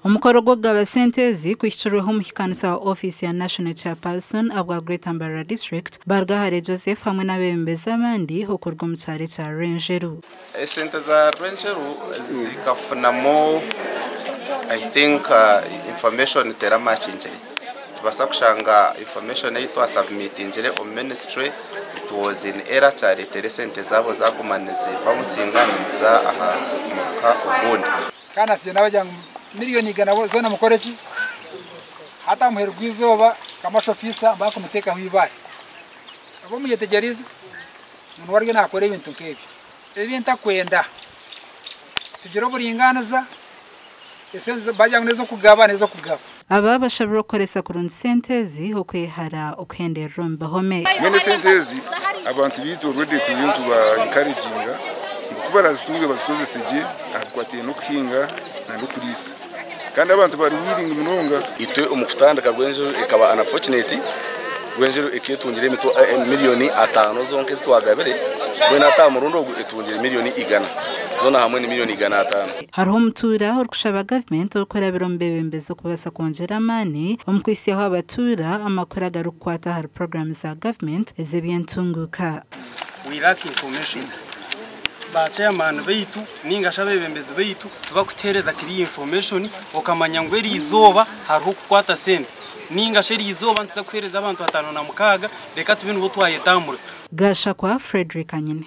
Omukoro gw'okugaba sente ezi kuhikirweho omuhikaanisa wa ofiisi ya National Chairperson abwa Greater Mbarara District, Barugahare Joseph hamwe n'abeebembezi abandi okuruga omu kyaro ekya Rwenjeru. Esente za Rwenjeru zikafunamu I think information teramakingire. Nitubaasa kushanga information ei twasubmitingire omu ministry it was in error kyareetera esente zaabo zaguma nizibouncing niziza aha muruka ogundi. Kandi asigire nabagira ngu miliyoni 100 zoona mukore ki? Hati aha muheru gw'eizooba commercial officer bakumuteekaho eibaare. Oba omuyetegyerize ngu niwe ariyo naakora ebintu nk'ebyo. Ebi ntakwenda tugire oburingaaniza, esente bagira ngu n'ez'okugaba n'ez'okugaba. Aba bashabirwe okukoresa kurungi sente ezi okwehara okuhenderera omu bihome. Mbwenu esente ezi abantu baitu already turiyo nituba encouraginga ngu ku barazitunge bazikozese gye aha bikwatiraine n'okuhinga n'okuriisa kandi abantu bari willing munonga. Itwe omu kutandika Rwenjeru ekaba unfortunate, Rwenjeru eketungire miliyoni 50 zonka ezitwagabire. Mbwenu hati aha murundi ogu etungire miliyoni 100, zoona hamwe ni miliyoni 105. Hariho omutuura orikushaba gavumenti okurabira omu beebembezi okubaasa kwongyera amaani omu kwitsyaho abatuura amakuru agarikukwata ahari puroguraamu za gavumenti ez'ebyentunguuka. We lack information. Ba chairman baitu ninga shi abebembezi baitu tibakutuheereza clear information okamanya ngu eri izooba hariho okukwata sente ninga shi eri izooba nituza kuheereza abantu 56, reka tube nibo twayetambura. Gashakwa Frederick Anyine.